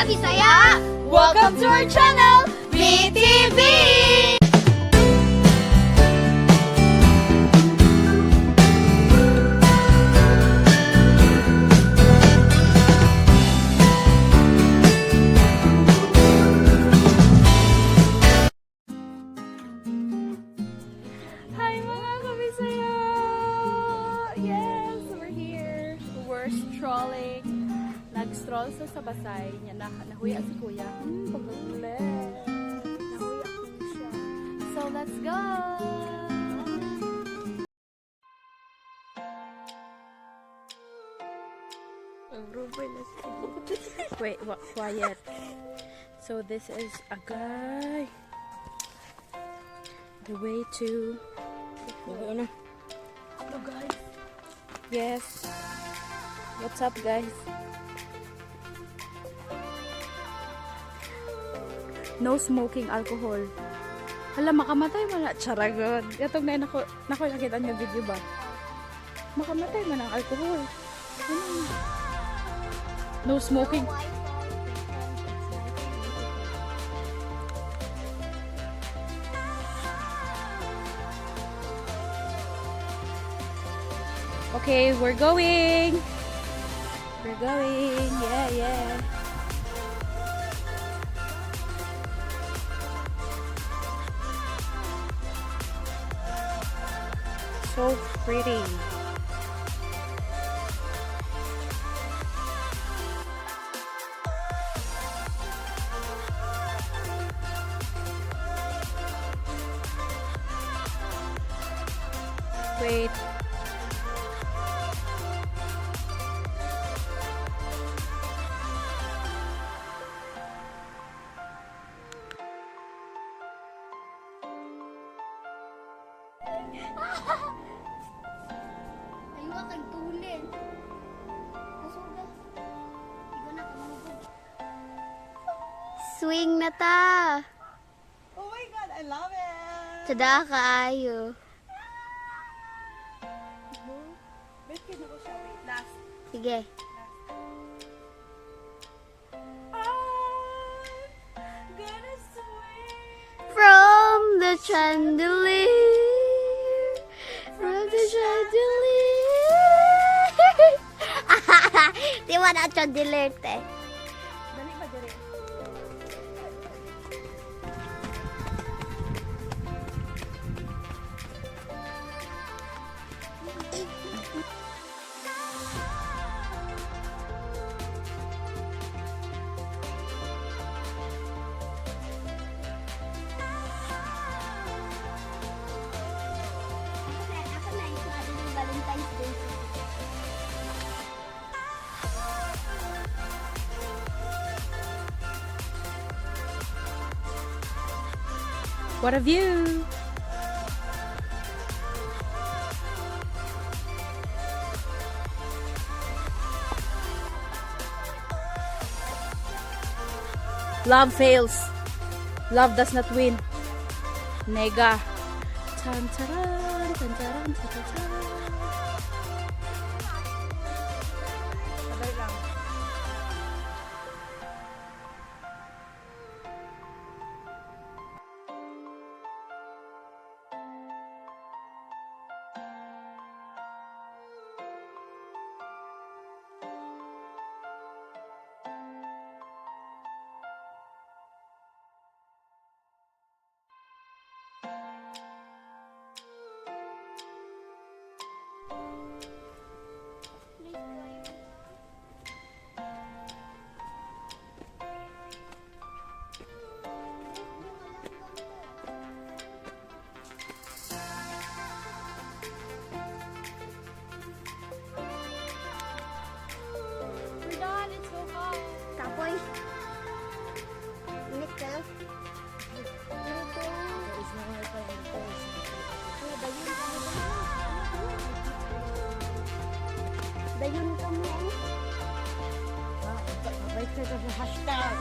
Kabisaya! Welcome to our channel, BTV! Hi, mga kabisaya! Yes, we're here. We're strolling. Nag-stroll sa Basay. Nya na nahuya si kuya. Pagkakule. Nahuya ko siya. So, let's go! Wait, what? Quiet. So this is a guy. The way to. Hello, guys. Yes. What's up, guys? No smoking alcohol. Hala, makamatay man na. Charagod. Itong na nako, nako nakita niyo video ba? Makamatay man ang alcohol. Ano? No smoking. Okay, we're going. We're going. Yeah. So pretty. Wait. Aywa kag tulin. Kasuga. Igo na kamugog. Swing na ta. Oh my God, I love it! Tada kaayo. Wait, kaya ko siya. Wait, last. Sige. I'm gonna swing. From the chandelier. From the chandelier. Di ba na chandelier, te? Dali ba dire? Ako na, isuwari ng Valentine's Day. What a view! Love fails. Love does not win. Nega. Tan taran, tan taran, tan tan taran. Sabay lang. We're done. It's so hot. Kapoy. Init ka? Init ko. There is no wifi in the place. Ano, dayon ka mo, dayon. Dayon ka mo, oh. Ah, mabait ka sa hashtag.